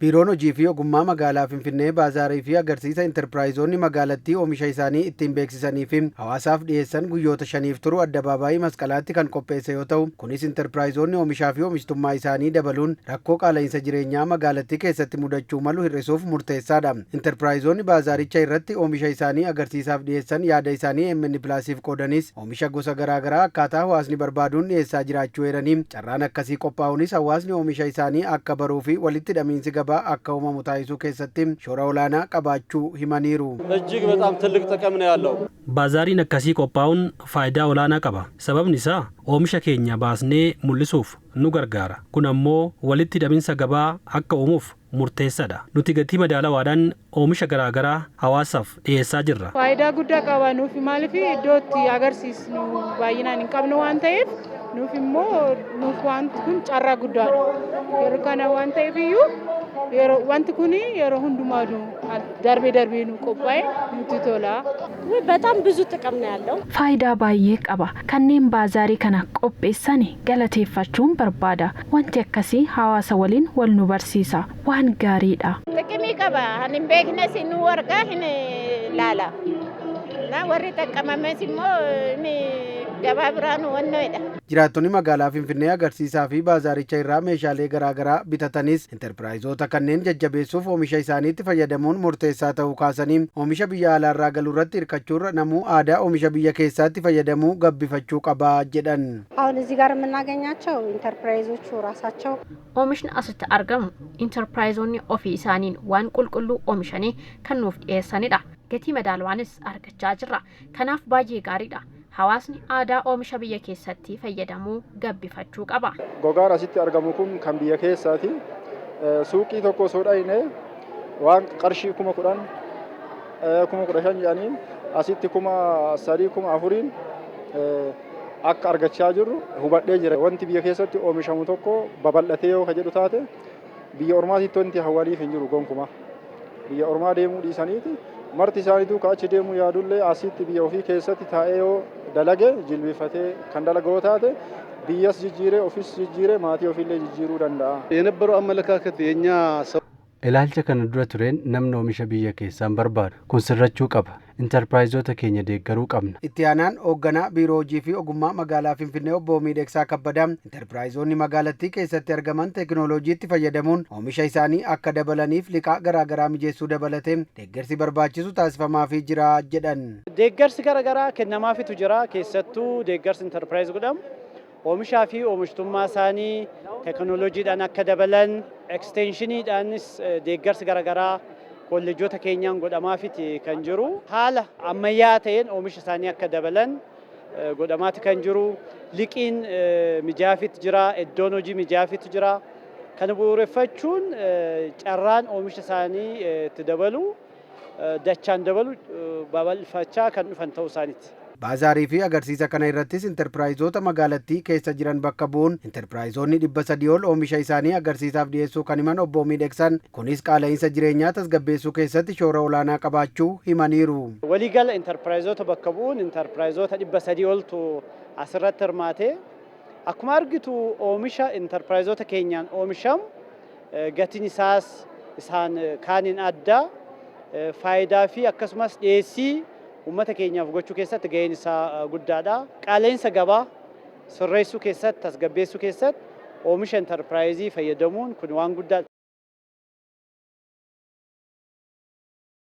Biiroon Hojii fi Ogummaa Magaalaa Finfinnee baazaarii fi agarsiisa intarpiraayizoonni magaalattii oomisha isaanii ittiin beeksisanii fi hawaasaaf dhiyeessan guyyoota 5f turu Addabaabaayii Masqalaatti kan qopheesse yoo ta'u, kunis intarpiraayizoonni oomishaa fi oomishtummaa isaanii dabaluun rakkoo qaala'insa jireenyaa magaalattii keessatti mudachuu malu hir'isuuf murteessaadha. Intarpiraayizoonni baazaaricha irratti oomisha isaanii agarsiisaaf dhiyeessan yaada isaanii AMN Plusiif qoodanis, oomisha gosa garaagaraa akkaataa hawaasni barbaaduun dhiyeessaa jiraachuu eeranii, carraan akkasii qophaa'uunis hawaasni oomisha isaanii akka baruu fi walitti hidhamiinsi gabaa akka uumamu taasisuu keessatti shoora olaanaa qabaachuu himaniiru. እጅግ በጣም ትልቅ ጥቅም ነው ያለው። Baazaariin akkasii qophaa'uun faayidaa olaanaa qaba. Sababni isaa oomisha keenya baasnee mul'isuuf nu gargaara. Kun ammoo walitti hidhaminsa gabaa akka uumuuf murteessaadha. Nuti gatii madaalawaadhaan oomisha garaagaraa hawaasaaf dhiyeessaa jirra. Faayidaa guddaa qaba nuuf. Maaliif, iddoo itti agarsiisnu baay'inaan hin qabnu waan ta'eef, nuuf immoo nuuf wanti kun carraa guddaadha. Yeroo kana waan ta'eef iyyuu, yeroo wanti kun yeroo hundumaa darbee darbee nu qophaa'e nutti tola. በጣም ብዙ ጥቅም ነው ያለው። Faayidaa baay'ee qaba. Kanneen baazaarii kana qopheessan galateeffachuun barbaada. Wanti akkasii hawaasa waliin wal nu barsiisa. Waan gaariidha. Xiqimii qaba. Kan hin beeknes nu argaa hin laala. Na warri xaqqamames immoo inni gabaa biraan wannoodha. Jiraattonni magaalaa Finfinnee agarsiisaa fi baazaaricha irraa meeshaalee garaagaraa bitatanis, intarpiraayizoota kanneen jajjabeessuuf oomisha isaaniitti fayyadamuun murteessaa ta'uu kaasanii, oomisha biyya alaarraa galuu irratti hirkachuurra namuu aadaa oomisha biyya keessaatti fayyadamuu gabbifachuu qabaa jedhan. አሁን እዚህ ጋር የምናገኛቸው ኢንተርፕራይዞቹ ራሳቸው Oomishni asitti argamu intarpiraayizoonni ofii isaaniin waan qulqulluu oomishanii kan nuuf dhiyeessanidha. Gatii madaalawaanis argachaa jirra. Kanaaf baay'ee gaariidha. Hawaasni aadaa oomisha biyya keessatti fayyadamuu gabbifachuu qaba. Gogaan asitti argamu kun kan biyya keessaati. Suuqii tokko osoo dhayne waan qarshii 10,000, 15,000 jedhanii asitti 3,000, 4,000n akka argachaa jirru hubadhee jira. Wanti biyya keessatti oomishamu tokko babal'atee yoo ka jedhu taate, biyya ormaatitti wanti hawwaniif hin jiru gonkumaa. Biyya ormaa deemuu dhiisaniiti marti isaaniitu ka achi deemuu yaadullee asitti biyya ofii keessatti taa'ee yoo dalage, jilbifatee kan dalagoo taate, biyyas jijjiiree, ofis jijjiiree, maatii ofiillee jijjiiruu danda'a. የነበረው አመለካከት የኛ ሰው Ilaalcha kana dura tureen namni oomisha biyya keessaan barbaadu. Kun sirrachuu qaba. Intarpiraayizoota keenya deeggaruu qabna. Itti aanaan hoogganaa Biiroo Hojii fi Ogummaa Magaalaa Finfinnee Obbo Miidhagsaa Kabbadaa, intarpiraayizoonni magaalattii keessatti argaman teekinooloojiitti fayyadamuun oomisha isaanii akka dabalaniif liqaa garaagaraa mijeessuu dabalatee deeggarsi barbaachisu taasifamaafii jira jedhan. Deeggarsi garaagaraa kennamaafitu jira. Keessattuu deeggarsi intarpiraayiz godhamu oomishaa fi oomishtummaa isaanii teekinooloojiidhaan akka dabalan, eksteenshiniidhaanis deeggarsi garaagaraa kolleejjota keenyaan godhamaafiti kan jiru. Haala ammayyaa ta'een oomisha isaanii akka dabalan godhamaati kan jiru. Liqiin mijaafitu jira, iddoon hojii mijaafitu jira. Kana bu'uureffachuun carraan oomisha isaanii itti dabalu, dachaan dabalu, babal'ifachaa kan dhufan ta'uu isaaniiti. Baazaarii fi agarsiisa kana irrattis intarpiraayizoota magaalattii keessa jiran bakka bu'uun intarpiraayizoonni 300 ol oomisha isaanii agarsiisaaf dhiyeessuu kan himan Obbo Miidhagsan, kunis qaala'insa jireenyaa tasgabbeessuu keessatti shoora olaanaa qabaachuu himaniiru. Waliigala intarpiraayizoota bakka bu'uun intarpiraayizoota 300 oltu asirratti hirmaate. Akkuma argitu oomisha intarpiraayizoota keenyaan oomishamu gatiin isaas isaan kaaniin addaa, faayidaa fi akkasumas dhiyeessii uummata keenyaaf gochuu keessatti gaheen isaa guddaadha. Qaala'insa gabaa sirreessuu keessatti, tasgabbeessuu keessatti oomisha intarpiraayizii fayyadamuun kun waan guddaadha.